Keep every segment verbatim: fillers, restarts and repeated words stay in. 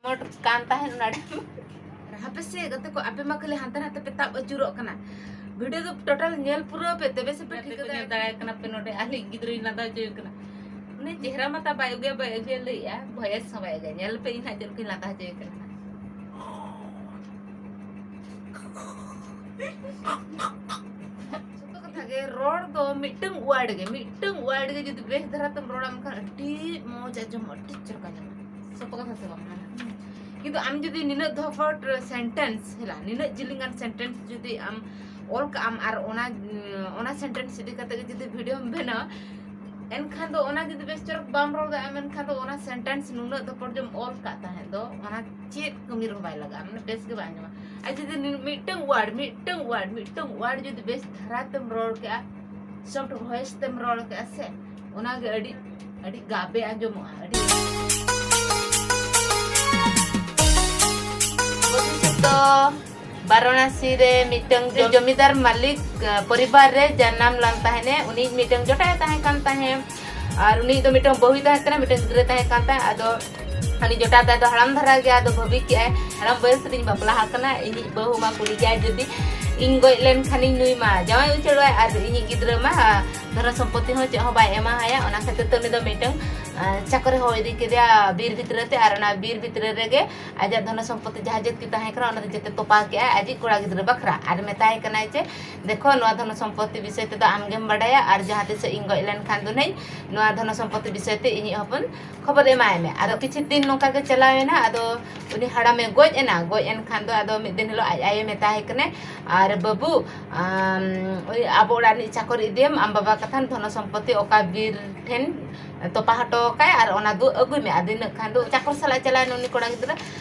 Note ᱠᱟᱱ ᱛᱟᱦᱮᱸᱫ ᱚᱱᱟ ᱰᱮᱢ᱾ ᱦᱟᱯᱮ ᱥᱮ ᱜᱟᱛᱮ ᱠᱚ, ᱟᱯᱮ ᱢᱟ ᱠᱷᱟᱹᱞᱤ ᱦᱟᱱᱛᱮ ᱱᱟᱛᱮ ᱯᱮ ᱛᱟᱵ ᱟᱹᱪᱩᱨᱚᱜ ᱠᱟᱱᱟ᱾ ᱵᱷᱤᱰᱤᱭᱳ ᱫᱚ ᱴᱳᱴᱟᱞ ᱧᱮᱞ ᱯᱩᱨᱟᱹᱣ ᱯᱮ, ᱛᱚᱵᱮ ᱥᱮ ᱯᱮ ᱟᱯᱮ ᱴᱷᱤᱠᱟᱹ ᱯᱮ ᱧᱮᱞ ᱫᱟᱲᱮᱭᱟᱜ ᱠᱟᱱᱟ ᱯᱮ ᱱᱚᱰᱮ ᱟᱞᱮ ᱜᱤᱫᱽᱨᱟᱹᱧ ᱞᱟᱸᱫᱟ ᱦᱚᱪᱚᱭᱮ ᱠᱟᱱᱟ᱾ ᱩᱱᱤ ᱪᱮᱦᱨᱟ ᱢᱟ ᱛᱟᱭ ᱵᱟᱭ ᱟᱹᱜᱩᱭᱟ, ᱵᱟᱭ ᱟᱹᱜᱩᱭᱟ ᱞᱟᱹᱭᱮᱜᱼᱟ, ᱵᱷᱚᱭᱮᱥ ᱦᱚᱸ ᱵᱟᱭ ᱟᱹᱜᱩᱭᱟ᱾ ᱧᱮᱞ ᱯᱮ ᱤᱧ ᱦᱟᱸᱜ ᱪᱮᱫ ᱞᱮᱠᱟᱧ ᱞᱟᱸᱫᱟ ᱦᱚᱪᱚᱭᱮ ᱠᱟᱱᱟ᱾ ᱥᱚᱛᱚ ᱠᱟᱛᱷᱟ ᱜᱮ, ᱨᱚᱲ ᱫᱚ ᱢᱤᱫᱴᱟᱝ ᱣᱟᱨᱰ ᱜᱮ, ᱢᱤᱫᱴᱟᱝ ᱣᱟᱨᱰ ᱜᱮ ᱡᱩᱫᱤ ᱵᱮᱥ ᱫᱷᱟᱨᱟ ᱛᱮᱢ ᱨᱚᱲᱟ, ᱮᱱᱠᱷᱟᱱ ᱟᱹᱰᱤ ᱢᱚᱡᱽ ᱟᱸᱡᱚᱢᱚᱜᱼᱟ, ᱟᱹᱰᱤ ᱪᱚᱨᱚᱠ ᱟᱸᱡᱚᱢᱚᱜᱼᱟ᱾ ᱥᱚᱛᱚ ᱠᱟᱛᱷᱟ ᱥᱮ ᱵᱟᱝ? ᱠᱤᱱᱛᱩ ᱟᱢ ᱡᱩᱫᱤ ᱱᱤᱱᱟᱹᱜ ᱫᱷᱚᱯᱚᱴ ᱥᱮᱱᱴᱮᱱᱥ ᱦᱮᱞᱟ, ᱱᱤᱱᱟᱹᱜ ᱡᱤᱞᱤᱧᱟᱱ ᱥᱮᱱᱴᱮᱱᱥ ᱡᱩᱫᱤ ᱟᱢ ᱚᱞ ᱠᱟᱜ ᱟᱢ ᱟᱨ ᱚᱱᱟ, ᱚᱱᱟ ᱥᱮᱱᱴᱮᱱᱥ ᱤᱫᱤ ᱠᱟᱛᱮ ᱜᱮ ᱡᱩᱫᱤ ᱵᱷᱤᱰᱤᱭᱳᱢ ᱵᱮᱱᱟᱣᱟ, ᱮᱱᱠᱷᱟᱱ ᱫᱚ ᱚᱱᱟ ᱡᱩᱫᱤ ᱵᱮᱥ ᱪᱚᱨᱚᱠ ᱵᱟᱢ ᱨᱚᱲ ᱫᱟᱲᱮᱭᱟᱜᱼᱟ, ᱢᱮᱱᱠᱷᱟᱱ ᱫᱚ ᱚᱱᱟ ᱥᱮᱱᱴᱮᱱᱥ ᱱᱩᱱᱟᱹᱜ ᱫᱷᱚᱯᱚᱴ ᱡᱮᱢ ᱚᱞ ᱠᱟᱜ ᱛᱟᱦᱮᱸᱫ ᱫᱚ, ᱚᱱᱟ ᱪᱮᱫ ᱠᱟᱹᱢᱤ ᱨᱮᱦᱚᱸ ᱵᱟᱭ ᱞᱟᱜᱟᱜᱼᱟ, ᱢᱟᱱᱮ ᱵᱮᱥ ᱜᱮ ᱵᱟᱭ ᱟᱸᱡᱚᱢᱟ᱾ ᱟᱨ ᱡᱩᱫᱤ ᱱᱤ-, ᱢᱤᱫᱴᱟᱝ ᱣᱟᱨᱰ, ᱢᱤᱫᱴᱟᱝ ᱣᱟᱨᱰ, ᱢᱤᱫᱴᱟᱝ ᱣᱟᱨᱰ ᱡᱩᱫᱤ ᱵᱮᱥ ᱫᱷᱟᱨᱟ ᱛᱮᱢ ᱨᱚᱲ ᱠᱮᱜᱼᱟ, ᱥᱚᱯᱷᱴ ᱵᱷᱚᱭᱮᱥ ᱛᱮᱢ ᱨᱚᱲ ᱠᱮᱜᱼᱟ ᱥᱮ, ᱚᱱᱟᱜᱮ ᱟᱹᱰᱤ, ᱟᱹᱰᱤ ᱜᱟᱵᱮ ᱟᱸᱡᱚᱢᱚᱜᱼᱟ, ᱟᱹᱰᱤ᱾ ᱵᱟᱹᱵᱩ ᱥᱮᱫ ᱫᱚ ᱵᱟᱨᱟᱱᱟᱥᱤ ᱨᱮ ᱢᱤᱫᱴᱟᱝ ᱡᱚᱢᱤᱫᱟᱨ ᱢᱟᱹᱞᱤᱠ, ᱟ, ᱯᱚᱨᱤᱵᱟᱨ ᱨᱮ ᱡᱟᱱᱟᱢ ᱞᱮᱱ ᱛᱟᱦᱮᱱᱮ᱾ ᱩᱱᱤ ᱢᱤᱫᱴᱟᱝ ᱡᱚᱴᱟᱣᱮ ᱛᱟᱦᱮᱸ ᱠᱟᱱ ᱛᱟᱦᱮᱸᱫ᱾ ᱟᱨ ᱩᱱᱤ ᱫᱚ ᱢᱤᱫᱴᱟᱝ ᱵᱟᱹᱦᱩᱭ ᱛᱟᱦᱮᱸ ᱠᱟᱱᱟ, ᱢᱤᱫᱴᱟᱝ ᱜᱤᱫᱽᱨᱟᱹᱭ ᱛᱟᱦᱮᱸ ᱠᱟᱱ ᱛᱟᱦᱮᱸᱫ᱾ ᱟᱫᱚ ᱩᱱᱤ ᱡᱚᱴᱟᱣ ᱛᱟᱭ ᱫᱚ ᱦᱟᱲᱟᱢ ᱫᱷᱟᱨᱟ ᱜᱮᱭᱟ, ᱟᱫᱚ ᱵᱷᱟᱹᱵᱤ ᱠᱮᱜᱼᱟᱭ, "ᱦᱟᱲᱟᱢ ᱵᱚᱭᱮᱥ ᱨᱤᱧ ᱵᱟᱯᱞᱟ ᱟᱠᱟᱱᱟ, ᱤᱧᱤᱡ ᱵᱟᱹᱦᱩ ᱢᱟ ᱠᱩᱲᱤ ᱜᱮᱭᱟᱭ, ᱡᱩᱫᱤ ᱤᱧ ᱜᱚᱡ ᱞᱮᱱ ᱠᱷᱟᱱᱤᱧ ᱱᱩᱭ ᱢᱟ ᱡᱟᱶᱟᱭ ᱩᱪᱟᱹᱲᱚᱜᱼᱟᱭ, ᱟᱨ ᱤᱧᱤᱡ ᱜᱤᱫᱽᱨᱟᱹ ᱢᱟ, ᱟ, ᱫᱷᱚᱱᱚ ᱥᱚᱢᱯᱚᱛᱤ ᱦᱚᱸ ᱪᱮᱫ ᱦᱚᱸ ᱵᱟᱭ ᱮᱢᱟ ᱦᱟᱭᱟ᱾" ᱚᱱᱟ ᱠᱷᱟᱹᱛᱤᱨ ᱛᱮ ᱩᱱᱤ ᱫᱚ ᱢᱤᱫᱴᱟᱝ, ᱟ, ᱪᱟᱠᱚᱨᱮ ᱦᱚᱦᱚ ᱤᱫᱤ ᱠᱮᱫᱮᱭᱟ ᱵᱤᱨ ᱵᱷᱤᱛᱨᱤ ᱛᱮ, ᱟᱨ ᱚᱱᱟ ᱵᱤᱨ ᱵᱷᱤᱛᱨᱤ ᱨᱮᱜᱮ ᱟᱡᱟᱜ ᱫᱷᱚᱱᱚ ᱥᱚᱢᱯᱚᱛᱤ ᱡᱟᱦᱟᱸ ᱡᱟᱹᱛᱤ ᱛᱟᱦᱮᱸ ᱠᱟᱱᱟ, ᱚᱱᱟ ᱫᱚ ᱡᱚᱛᱚ ᱛᱚᱯᱟ ᱠᱮᱜᱼᱟᱭ ᱟᱡᱤᱡ ᱠᱚᱲᱟ ᱜᱤᱫᱽᱨᱟᱹ ᱵᱟᱠᱷᱨᱟ, ᱟᱨ ᱢᱮᱛᱟᱭ ᱠᱟᱱᱟᱭ ᱡᱮ, "ᱫᱮᱠᱷᱚ, ᱱᱚᱣᱟ ᱫᱷᱚᱱᱚ ᱥᱚᱢᱯᱚᱛᱤ ᱵᱤᱥᱚᱭ ᱛᱮᱫᱚ ᱟᱢ ᱜᱮᱢ ᱵᱟᱰᱟᱭᱟ, ᱟᱨ ᱡᱟᱦᱟᱸ ᱛᱤᱥ ᱤᱧ ᱜᱚᱡ ᱞᱮᱱ ᱠᱷᱟᱱ ᱫᱚ ᱱᱟᱹᱧ, ᱱᱚᱣᱟ ᱫᱷᱚᱱᱚ ᱥᱚᱢᱯᱚᱛᱤ ᱵᱤᱥᱚᱭ ᱛᱮ ᱤᱧᱤᱡ ᱦᱚᱯᱚᱱ ᱠᱷᱚᱵᱚᱨ ᱮᱢᱟᱭ ᱢᱮ᱾" ᱟᱫᱚ ᱠᱤᱪᱷᱩ ᱫᱤᱱ ᱱᱚᱝᱠᱟ ᱜᱮ ᱪᱟᱞᱟᱣ ᱮᱱᱟ᱾ ᱟᱫᱚ ᱩᱱᱤ ᱦᱟᱲᱟᱢᱮ ᱜᱚᱡ ᱮᱱᱟ᱾ ᱜᱚᱡ ᱮᱱ ᱠᱷᱟᱱ ᱫᱚ ᱟᱫᱚ ᱢᱤᱫ ᱫᱤᱱ ᱦᱤᱞᱳᱜ ᱟᱡ ᱟᱭᱳ ᱢᱮᱛᱟᱭ ᱠᱟᱱᱟᱭ, "ᱟᱨ ᱵᱟᱹᱵᱩ, ᱟᱢ, ᱳᱭ ᱟᱵᱚ ᱚᱲᱟᱜ ᱨᱤᱱᱤᱡ ᱪᱟᱠᱚᱨ ᱤᱫᱤᱭᱮᱢ, ᱟᱢ ᱵᱟᱵᱟ ᱠᱟᱛᱷᱟᱱ ᱫᱷᱚᱱᱚ ᱥᱚᱢᱯᱚᱛᱤ ᱚᱠᱟ ᱵᱤᱨ ᱴᱷᱮᱱ ᱛᱚᱯᱟ ᱦᱚᱴᱚ ᱠᱟᱭ, ᱟᱨ ᱚᱱᱟ ᱫᱚ ᱟᱹᱜᱩᱭ ᱢᱮ᱾" ᱟᱫᱚ ᱤᱱᱟᱹᱜ ᱠᱷᱟᱱ ᱫᱚ ᱪᱟᱠᱚᱨ ᱥᱟᱞᱟᱜ ᱪᱟᱞᱟᱣ ᱮᱱᱟ ᱩᱱᱤ ᱠᱚᱲᱟ ᱜᱤᱫᱽᱨᱟᱹ᱾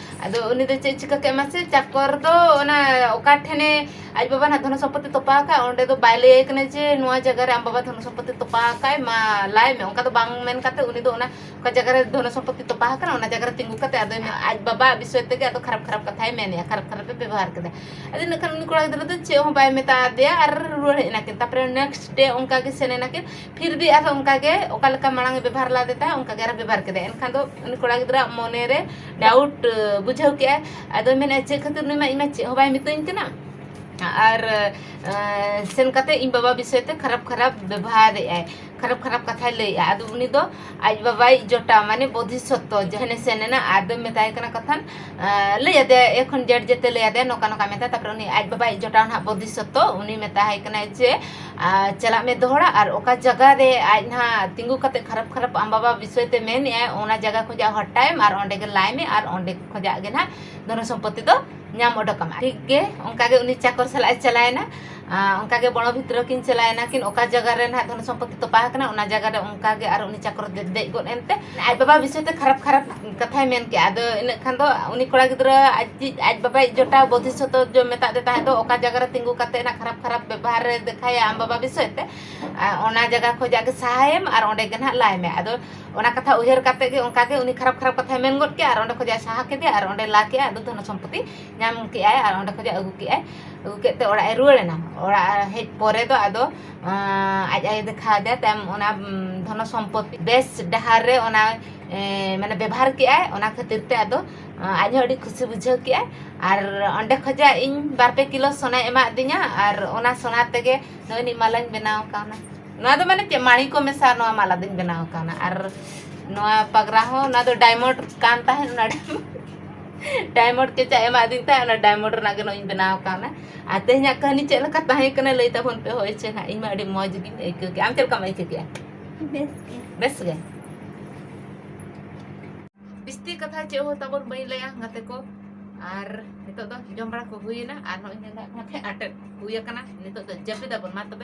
ᱟᱫᱚ ᱩᱱᱤ ᱫᱚ ᱪᱮᱫ ᱪᱤᱠᱟᱹ ᱠᱮᱫ ᱢᱟᱥᱮ, ᱪᱟᱠᱚᱨ ᱫᱚ ᱚᱱᱟ ᱚᱠᱟ ᱴᱷᱮᱱᱮ ᱟᱡ ᱵᱟᱵᱟ ᱱᱟᱜ ᱫᱷᱚᱱ ᱥᱚᱢᱯᱚᱛᱤ ᱛᱚᱯᱟ ᱟᱠᱟᱫ, ᱚᱸᱰᱮ ᱫᱚ ᱵᱟᱭ ᱞᱟᱹᱭ ᱟᱭ ᱠᱟᱱᱟ ᱡᱮ ᱱᱚᱣᱟ ᱡᱟᱭᱜᱟ ᱨᱮ ᱟᱢ ᱵᱟᱵᱟ ᱫᱷᱚᱱ ᱥᱚᱢᱯᱚᱛᱤ ᱛᱚᱯᱟ ᱟᱠᱟᱫ ᱢᱟ ᱞᱟᱭ ᱢᱮ, ᱚᱱᱠᱟ ᱫᱚ ᱵᱟᱝ ᱢᱮᱱ ᱠᱟᱛᱮ ᱩᱱᱤ ᱫᱚ ᱚᱱᱟ ᱚᱠᱟ ᱡᱟᱭᱜᱟ ᱨᱮ ᱫᱷᱚᱱ ᱥᱚᱢᱯᱚᱛᱤ ᱛᱚᱯᱟ ᱟᱠᱟᱱᱟ, ᱚᱱᱟ ᱡᱟᱭᱜᱟ ᱨᱮ ᱛᱤᱸᱜᱩ ᱠᱟᱛᱮ ᱟᱫᱚ ᱟᱡ ᱵᱟᱵᱟ ᱵᱤᱥᱚᱭ ᱛᱮᱜᱮ ᱟᱫᱚ ᱠᱷᱟᱨᱟᱯ ᱠᱷᱟᱨᱟᱯ ᱠᱟᱛᱷᱟᱭ ᱢᱮᱱᱮᱜᱼᱟ, ᱠᱷᱟᱨᱟᱯ ᱠᱷᱟᱨᱟᱯ ᱮ ᱵᱮᱵᱚᱦᱟᱨ ᱠᱮᱫᱟ᱾ ᱟᱫᱚ ᱤᱱᱟᱹ ᱠᱷᱟᱱ ᱩᱱᱤ ᱠᱚᱲᱟ ᱜᱤᱫᱽᱨᱟᱹ ᱫᱚ ᱪᱮᱫ ᱦᱚᱸ ᱵᱟᱭ ᱢᱮᱛᱟ ᱫᱮᱭᱟ ᱟᱨ ᱨᱩᱣᱟᱹᱲ ᱦᱮᱡ ᱮᱱᱟᱠᱤᱱ᱾ ᱛᱟᱨᱯᱚᱨᱮ next day ᱚᱱᱠᱟ ᱜᱮ ᱥᱮᱱ ᱮᱱᱟᱠᱤᱱ, ᱯᱷᱤᱨ ᱵᱷᱤ ᱟᱨᱦᱚᱸ ᱚᱱᱠᱟ ᱜᱮ ᱚᱠᱟ ᱞᱮᱠᱟ ᱢᱟᱲᱟᱝ ᱮ ᱵᱮᱵᱚᱦᱟᱨ ᱞᱮᱫ ᱛᱟᱦᱮᱸᱫ ᱚᱱᱠᱟ ᱜᱮ ᱟᱨᱦᱚᱸ ᱵᱮᱵᱚᱦᱟᱨ ᱠᱮᱫᱟ᱾ ᱮᱱᱠᱷᱟᱱ ᱫᱚ ᱩᱱᱤ ᱠᱚᱲᱟ ᱜᱤᱫᱽᱨᱟᱹᱣᱟᱜ ᱢᱚᱱᱮ ᱨᱮ doubt ᱵᱩᱡᱷᱟᱹᱣ ᱠᱮᱜᱼᱟᱭ᱾ ᱟᱫᱚᱭ ᱢᱮᱱᱮᱫᱼᱟ, ᱪᱮᱫ ᱠᱷᱟᱹᱛᱤᱨ ᱱᱩᱭ ᱢᱟ ᱤᱧ ᱢᱟ ᱪᱮᱫ ᱦᱚᱸ ᱵᱟᱭ ᱢᱤᱛᱟᱹᱧ ᱠᱟᱱᱟ, ᱟᱨ ᱥᱮᱱ ᱠᱟᱛᱮ ᱤᱧ ᱵᱟᱵᱟ ᱵᱤᱥᱚᱭ ᱛᱮ ᱠᱷᱟᱨᱟᱯ ᱠᱷᱟᱨᱟᱯ ᱵᱮᱵᱚᱦᱟᱨᱮᱜᱼᱟᱭ, ᱠᱷᱟᱨᱟᱯ ᱠᱷᱟᱨᱟᱯ ᱠᱟᱛᱷᱟᱭ ᱞᱟᱹᱭᱮᱜᱼᱟ᱾ ᱟᱫᱚ ᱩᱱᱤ ᱫᱚ ᱟᱡ ᱵᱟᱵᱟᱭ ᱡᱚᱴᱟᱣ ᱢᱟᱱᱮ ᱵᱳᱫᱷᱤᱥᱚᱛᱛᱚ ᱡᱟᱦᱟᱸᱭ ᱥᱮᱱ ᱮᱱᱟ, ᱟᱫᱚ ᱢᱮᱛᱟᱭ ᱠᱟᱱᱟ ᱠᱟᱛᱷᱟᱱ, ᱞᱟᱹᱭ ᱟᱫᱮᱭᱟ, ᱮ ᱠᱷᱚᱱ ᱡᱮᱰ ᱡᱮᱛᱮ ᱞᱟᱹᱭ ᱟᱫᱮᱭᱟ, ᱱᱚᱝᱠᱟ ᱱᱚᱝᱠᱟ ᱢᱮᱛᱟᱭ᱾ ᱛᱟᱨᱯᱚᱨᱮ ᱩᱱᱤ ᱟᱡ ᱵᱟᱵᱟᱭ ᱡᱚᱴᱟᱣ ᱱᱟᱦᱟᱜ ᱵᱳᱫᱷᱤᱥᱚᱛᱛᱚ, ᱩᱱᱤ ᱢᱮᱛᱟᱭ ᱠᱟᱱᱟᱭ ᱡᱮ ᱪᱟᱞᱟᱜ ᱢᱮ ᱫᱚᱦᱲᱟ, ᱟᱨ ᱚᱠᱟ ᱡᱟᱭᱜᱟ ᱨᱮ ᱟᱡ ᱱᱟᱦᱟᱜ ᱛᱤᱸᱜᱩ ᱠᱟᱛᱮ ᱠᱷᱟᱨᱟᱯ ᱠᱷᱟᱨᱟᱯ ᱟᱢ ᱵᱟᱵᱟ ᱵᱤᱥᱚᱭ ᱛᱮ ᱢᱮᱱᱮᱜᱼᱟᱭ, ᱚᱱᱟ ᱡᱟᱭᱜᱟ ᱠᱷᱚᱱᱟᱜ ᱦᱚᱴᱟᱭᱮᱢ ᱟᱨ ᱚᱸᱰᱮ ᱜᱮ ᱞᱟᱭ ᱢᱮ, ᱟᱨ ᱚᱸᱰᱮ ᱠᱷᱚᱱᱟᱜ ᱜᱮ ᱱᱟᱦᱟᱜ ᱫᱷᱚᱱ ᱥᱚᱢᱯᱚᱛᱛᱤ ᱫᱚ ᱧᱟᱢ ᱚᱰᱚᱠ ᱟᱢᱟ᱾ ᱴᱷᱤᱠ ᱜᱮ, ᱚᱱᱠᱟ ᱜᱮ ᱩᱱᱤ ᱪᱟᱠᱚᱨ ᱥᱟᱞᱟᱜ ᱮ ᱪᱟᱞᱟᱣᱮᱱᱟ᱾ ᱚᱱᱠᱟ ᱜᱮ ᱵᱚᱬᱚ ᱵᱷᱤᱛᱨᱤ ᱠᱤᱱ ᱪᱟᱞᱟᱣᱮᱱᱟ ᱠᱤᱱ, ᱚᱠᱟ ᱡᱟᱭᱜᱟ ᱨᱮ ᱱᱟᱦᱟᱜ ᱫᱷᱚᱱ ᱥᱚᱢᱯᱚᱛᱛᱤ ᱛᱚᱯᱟ ᱟᱠᱟᱱᱟ, ᱚᱱᱟ ᱡᱟᱭᱜᱟ ᱨᱮ ᱚᱱᱠᱟ ᱜᱮ ᱟᱨ ᱩᱱᱤ ᱪᱟᱠᱚᱨ ᱫᱮᱡ ᱜᱚᱫ ᱮᱱᱛᱮ ᱟᱡ ᱵᱟᱵᱟ ᱵᱤᱥᱚᱭ ᱛᱮ ᱠᱷᱟᱨᱟᱯ ᱠᱷᱟᱨᱟᱯ ᱠᱟᱛᱷᱟᱭ ᱢᱮᱱ ᱠᱮᱜᱼᱟ᱾ ᱟᱫᱚ ᱤᱱᱟᱹᱜ ᱠᱷᱟᱱ ᱫᱚ ᱩᱱᱤ ᱠᱚᱲᱟ ᱜᱤᱫᱽᱨᱟᱹ ᱟᱡ ᱟᱡ ᱵᱟᱵᱟᱭ ᱡᱚᱴᱟᱣ ᱵᱳᱫᱷᱤᱥᱚᱛᱛᱚ ᱡᱚ ᱢᱮᱛᱟᱫ ᱫᱮ ᱛᱟᱦᱮᱸᱫ ᱫᱚ, ᱚᱠᱟ ᱡᱟᱭᱜᱟ ᱨᱮ ᱛᱤᱸᱜᱩ ᱠᱟᱛᱮ ᱱᱟᱜ ᱠᱷᱟᱨᱟᱯ ᱠᱷᱟᱨᱟᱯ ᱵᱮᱵᱚᱦᱟᱨ ᱨᱮ ᱫᱮᱠᱷᱟᱭᱟ ᱟᱢ ᱵᱟᱵᱟ ᱵᱤᱥᱚᱭ ᱛᱮ, ᱚᱱᱟ ᱡᱟᱭᱜᱟ ᱠᱷᱚᱱᱟᱜ ᱜᱮ ᱥᱟᱦᱟᱭᱮᱢ ᱟᱨ ᱚᱸᱰᱮ ᱜᱮ ᱱᱟᱦᱟᱜ ᱞᱟᱭ ᱢᱮ᱾ ᱟᱫᱚ ᱚᱱᱟ ᱠᱟᱛᱷᱟ ᱩᱭᱦᱟᱹᱨ ᱠᱟᱛᱮ ᱜᱮ ᱚᱱᱠᱟ ᱜᱮ ᱩᱱᱤ ᱠᱷᱟᱨᱟᱯ ᱠᱷᱟᱨᱟᱯ ᱠᱟᱛᱷᱟᱭ ᱢᱮᱱ ᱜᱚᱫ ᱠᱮᱜᱼᱟ ᱟᱨ ᱚᱸᱰᱮ ᱠᱷᱚᱱᱟᱜ ᱥᱟᱦᱟ ᱠᱮᱫᱮᱭᱟ ᱟᱨ ᱚᱸᱰᱮ ᱞᱟ ᱠᱮᱜᱼᱟ᱾ ᱟᱫᱚ ᱫᱷᱚᱱ ᱥᱚᱢᱯᱚᱛᱛᱤ ᱧᱟᱢ ᱠᱮᱜᱼᱟᱭ ᱟᱨ ᱚᱸᱰᱮ ᱠᱷᱚᱱᱟᱜ ᱟᱹᱜᱩ ᱠᱮᱜᱼᱟᱭ᱾ ᱟᱹᱜᱩ ᱠᱮᱫ ᱛᱮ ᱚᱲᱟᱜ ᱮ ᱨᱩᱣᱟᱹᱲ ᱮᱱᱟ᱾ ᱚᱲᱟᱜ ᱦᱮᱡ ᱯᱚᱨᱮ ᱫᱚ ᱟᱫᱚ ᱟᱡ ᱟᱭᱳ ᱫᱮᱠᱷᱟᱣ ᱟᱫᱮᱭᱟ ᱛᱟᱭᱚᱢ ᱚᱱᱟ ᱫᱷᱚᱱ ᱥᱚᱢᱯᱚᱛᱛᱤ ᱵᱮᱥ ᱰᱟᱦᱟᱨ ᱨᱮ ᱚᱱᱟ ᱢᱟᱱᱮ ᱵᱮᱵᱚᱦᱟᱨ ᱠᱮᱜᱼᱟᱭ᱾ ᱚᱱᱟ ᱠᱷᱟᱹᱛᱤᱨ ᱛᱮ ᱟᱫᱚ ᱟᱡ ᱦᱚᱸ ᱟᱹᱰᱤ ᱠᱷᱩᱥᱤ ᱵᱩᱡᱷᱟᱹᱣ ᱠᱮᱜᱼᱟᱭ᱾ ᱟᱨ ᱚᱸᱰᱮ ᱠᱷᱚᱱᱟᱜ ᱤᱧ ᱵᱟᱨ ᱯᱮ ᱠᱤᱞᱳ ᱥᱚᱱᱟᱭ ᱮᱢᱟᱫᱤᱧᱟ ᱟᱨ ᱚᱱᱟ ᱥᱚᱱᱟ ᱛᱮᱜᱮ ᱱᱚᱜᱼᱚᱭ ᱱᱤᱡ ᱢᱟᱞᱟᱧ ᱵᱮᱱᱟᱣ ᱠᱟᱣᱱᱟ᱾ ᱱᱚᱣᱟ ᱫᱚ ᱢᱟᱱᱮ ᱪᱮᱫ, ᱢᱟᱹᱱᱤ ᱠᱚ ᱢᱮᱥᱟ ᱱᱚᱣᱟ ᱢᱟᱞᱟ ᱫᱚᱧ ᱵᱮᱱᱟᱣ ᱠᱟᱣᱱᱟ᱾ ᱟᱨ ᱱᱚᱣᱟ ᱯᱟᱜᱽᱨᱟ ᱦᱚᱸ, ᱱᱚᱣᱟ ᱫᱚ diamond ᱠᱟᱱ ᱛᱟᱦᱮᱸᱫ, ᱚᱱᱟ diamond ᱠᱮᱪᱟᱜ ᱮᱢᱟᱫᱤᱧ ᱛᱟᱦᱮᱸᱫ, ᱚᱱᱟ diamond ᱨᱮᱱᱟᱜ ᱜᱮ ᱱᱚᱜᱼᱚᱭ ᱤᱧ ᱵᱮᱱᱟᱣ ᱠᱟᱣᱱᱟ᱾ ᱟᱨ ᱛᱮᱦᱮᱧᱟᱜ ᱠᱟᱹᱦᱱᱤ ᱪᱮᱫ ᱞᱮᱠᱟ ᱛᱟᱦᱮᱸ ᱠᱟᱱᱟ ᱞᱟᱹᱭ ᱛᱟᱵᱚᱱ ᱯᱮ ᱦᱳᱭ ᱪᱮ ᱱᱟᱦᱟᱜ᱾ ᱤᱧ ᱢᱟ ᱟᱹᱰᱤ ᱢᱚᱡᱽ ᱜᱤᱧ ᱟᱹᱭᱠᱟᱹᱣ ᱠᱮᱜᱼᱟ᱾ ᱟᱢ ᱪᱮᱫ ᱞᱮᱠᱟᱢ ᱟᱹᱭᱠᱟᱹᱣ ᱠᱮᱜᱼᱟ? ᱵᱮᱥ ᱜᱮ᱾ ᱵᱮᱥ ᱜᱮ᱾ ᱵᱤᱥᱛᱤ ᱠᱟᱛᱷᱟ ᱪᱮᱫ ᱦᱚᱸ ᱛᱟᱵᱚᱱ ᱵᱟᱹᱧ ᱞᱟᱹᱭᱟ ᱜᱟᱛᱮ ᱠᱚ᱾ ᱟᱨ ᱱᱤᱛᱚᱜ ᱫᱚ ᱡᱚᱢ ᱵᱟᱲᱟ ᱠᱚ ᱦᱩᱭᱮᱱᱟ ᱟᱨ ᱱᱚᱜᱼᱚᱭ ᱧᱮᱞ ᱫᱟᱲᱮᱭᱟᱜ ᱠᱟᱱᱟ ᱯᱮ ᱟᱴᱮᱫ ᱦᱩᱭ ᱟᱠᱟᱱᱟ᱾ ᱱᱤᱛᱚᱜ ᱫᱚ ᱡᱟᱹᱯᱤᱫ ᱟᱵᱚᱱ ᱢᱟ ᱛᱚᱵᱮ᱾